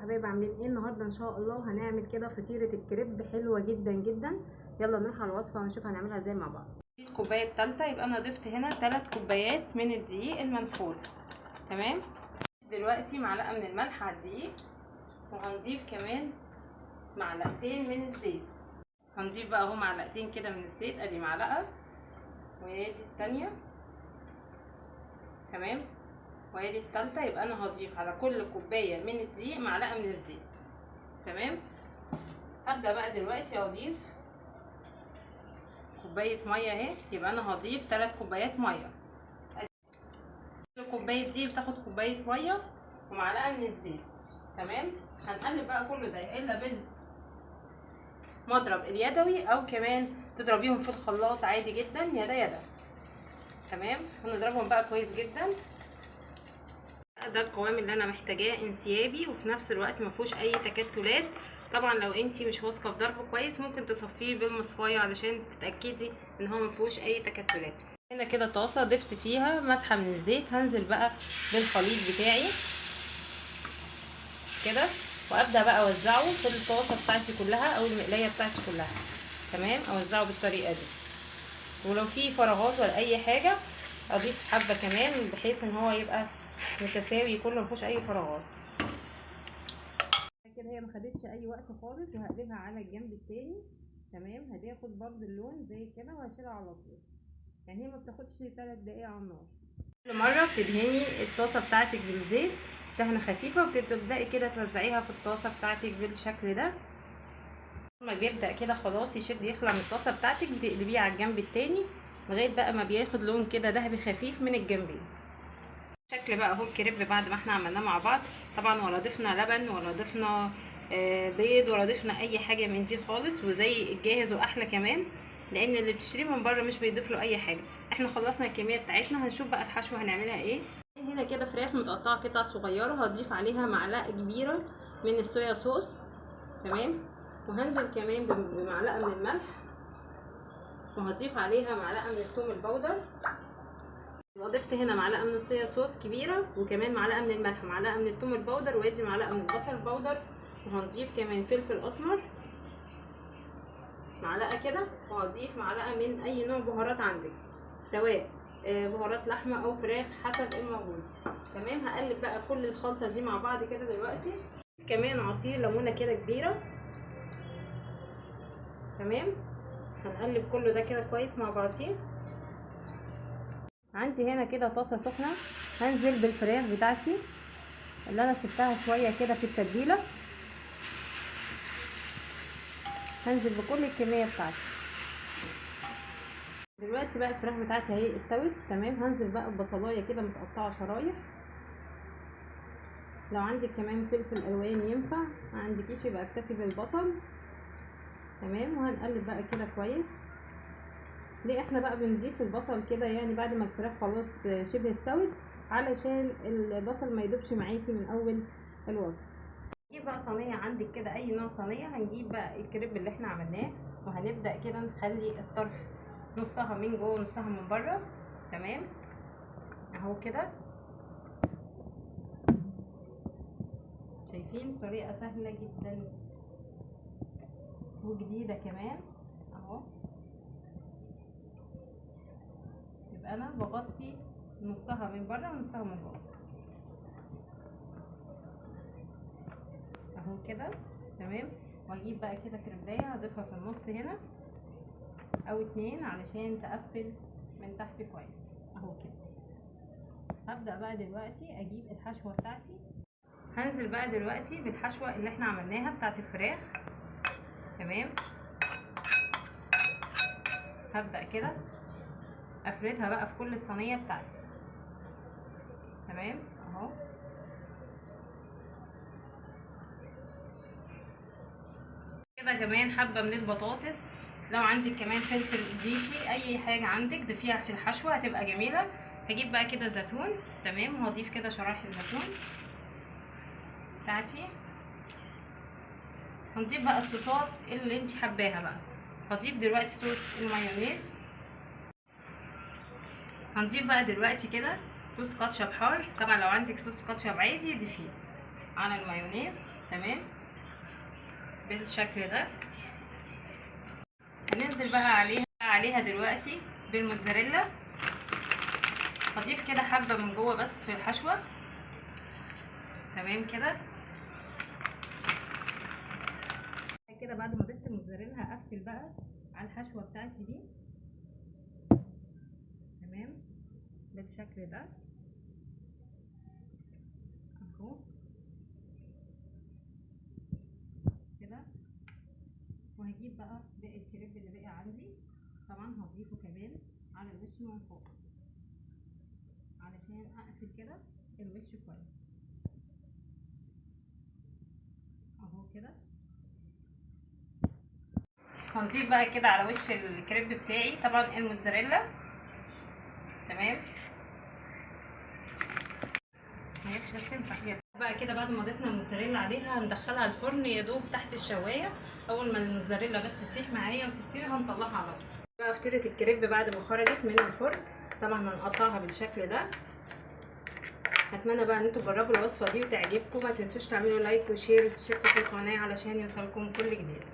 حبايب، عاملين ايه النهارده؟ ان شاء الله هنعمل كده فطيره الكريب حلوة جدا جدا. يلا نروح على الوصفة ونشوف هنعملها ازاي مع بعض. الكوباية الثالثة، يبقى انا ضفت هنا 3 كوبايات من الدقيق المنخول. تمام. دلوقتي معلقه من الملح على الدقيق، وهنضيف كمان معلقتين من الزيت. هنضيف بقى اهو معلقتين كده من الزيت، ادي معلقه وادي الثانية. تمام، وادي الثالثة. يبقى انا هضيف على كل كوباية من الدقيق معلقه من الزيت. تمام. هبدا بقى دلوقتي اضيف كوباية مية اهي، يبقى انا هضيف 3 كوبايات مية. كل كوباية دي بتاخد كوباية مية ومعلقة من الزيت. تمام. هنقلب بقى كله ده الا بالمضرب اليدوي او كمان تضربيهم في الخلاط عادي جدا، يدا يدا. تمام. هنضربهم بقى كويس جدا. ده القوام اللي انا محتاجاه، انسيابي وفي نفس الوقت ما فيهوش اي تكتلات. طبعا لو انتي مش واثقة في ضربه كويس ممكن تصفية بالمصفايه علشان تتاكدي ان هو ما فيهوش اي تكتلات. هنا كده طاسه ضفت فيها مسحه من الزيت، هنزل بقى بالخليط بتاعي كده وابدا بقى اوزعه في الطاسه بتاعتي كلها او المقلايه بتاعتي كلها. تمام. اوزعه بالطريقة دي، ولو في فراغات ولا اي حاجة اضيف حبه كمان بحيث ان هو يبقى متساوي كله مفيهوش اي فراغات. كده هي ما خدتش اي وقت خالص، وهقلبها على الجنب التاني. تمام. هتاخد برضو اللون زي كده وهشيلها على طول، يعني هي ما بتاخدش 3 دقايق على النار. كل مرة بتدهني الطاسه بتاعتك بالزيت دهنه خفيفة، وبتبداي كده توزعيها في الطاسه بتاعتك بالشكل ده. لما بيبدا كده خلاص يشد يخلع من الطاسه بتاعتك، بتقلبيه على الجنب التاني لغاية بقى ما بياخد لون كده ذهبي خفيف من الجنبين. شكل بقى اهو الكريب بعد ما احنا عملناه مع بعض. طبعا ولا ضفنا لبن ولا ضفنا بيض ولا ضفنا اي حاجة من دي خالص، وزي الجاهز واحلى كمان، لان اللي بتشتريه من بره مش بيضيف له اي حاجة. احنا خلصنا الكمية بتاعتنا، هنشوف بقى الحشوه هنعملها ايه. هنا كده فراخ متقطعه قطع صغيرة، هضيف عليها معلقه كبيرة من الصويا صوص. تمام. وهنزل كمان بمعلقه من الملح، وهضيف عليها معلقه من الثوم البودر. وضفت هنا معلقه من الصويا صوص كبيرة، وكمان معلقه من الملح، معلقه من الثوم البودر، وادي معلقه من البصل البودر، وهنضيف كمان فلفل اسمر معلقه كده، وهضيف معلقه من اي نوع بهارات عندك، سواء بهارات لحمه او فراخ حسب الموجود. تمام. هقلب بقى كل الخلطة دي مع بعض كده دلوقتي. كمان عصير ليمونه كده كبيرة. تمام. هنقلب كله ده كده كويس مع بعضيه. عندي هنا كده طاسه سخنة، هنزل بالفراخ بتاعتي اللي انا سبتها شوية كده في التتبيله، هنزل بكل الكمية بتاعتي. دلوقتي بقى الفراخ بتاعتي اهي استوت. تمام. هنزل بقى ببصلايه كده متقطعه شرايح، لو عندك كمان فلفل الوان ينفع، ما عندكيش يبقى اكتفي بالبصل. تمام. وهنقلب بقى كده كويس. ليه احنا بقى بنضيف البصل كده يعني بعد ما الفراخ خلاص شبه استوت؟ علشان البصل ما يدوبش معاكي من اول الوصفة. نجيب بقى صينية عندك كده، اي نوع صينية. هنجيب بقى الكريب اللي احنا عملناه، وهنبدا كده نخلي الطرف نصها من جوه ونصها من بره. تمام اهو كده، شايفين طريقه سهلة جدا وجديدة كمان اهو. يبقى انا بغطي نصها من بره ونصها من جوه اهو كده. تمام. واجيب بقى كده كريبايه هضيفها في النص هنا او 2 علشان تقفل من تحت كويس اهو كده. هبدأ بقى دلوقتي اجيب الحشوه بتاعتي. هنزل بقى دلوقتي بالحشوه اللي احنا عملناها بتاعت الفراخ. تمام. هبدأ كده افردها بقى في كل الصينية بتاعتي. تمام اهو. كده كمان حبه من البطاطس، لو عندك كمان فلفل ضيفي، اي حاجة عندك ضيفيها في الحشوه هتبقى جميلة. هجيب بقى كده زيتون. تمام. وهضيف كده شرايح الزيتون بتاعتي. هنضيف بقى الصوصات اللي انت حباها بقى. هضيف دلوقتي صوص المايونيز. هنضيف بقى دلوقتي كده صوص كاتشب حار، طبعا لو عندك صوص كاتشب عادي ضيفيه على المايونيز. تمام بالشكل ده. هننزل بقى عليها دلوقتي بالموتزاريلا. هضيف كده حبة من جوه بس في الحشوة. تمام كده كده. بعد ما ضفت الموتزاريلا هقفل بقى على الحشوة بتاعتي دي. تمام بالشكل ده اهو كده. وهجيب بقى باقي الكريب اللي باقي عندي، طبعا هضيفه كمان على الوش من فوق علشان اقفل كده الوش كويس اهو كده. هنضيف بقى كده على وش الكريب بتاعي طبعا الموتزاريلا. تمام ما بس تنفع بقى كده. بعد ما ضفنا الموتزاريلا عليها هندخلها الفرن يا دوب تحت الشوايه. اول ما الموتزاريلا بس تسيح معايا وتستوي هنطلعها على طول. بقى فطيره الكريب بعد ما خرجت من الفرن طبعا هنقطعها بالشكل ده. اتمنى بقى ان انتوا تجربوا الوصفة دي وتعجبكم. ما تنسوش تعملوا like و share وتشتركوا في القناة علشان يوصلكم كل جديد.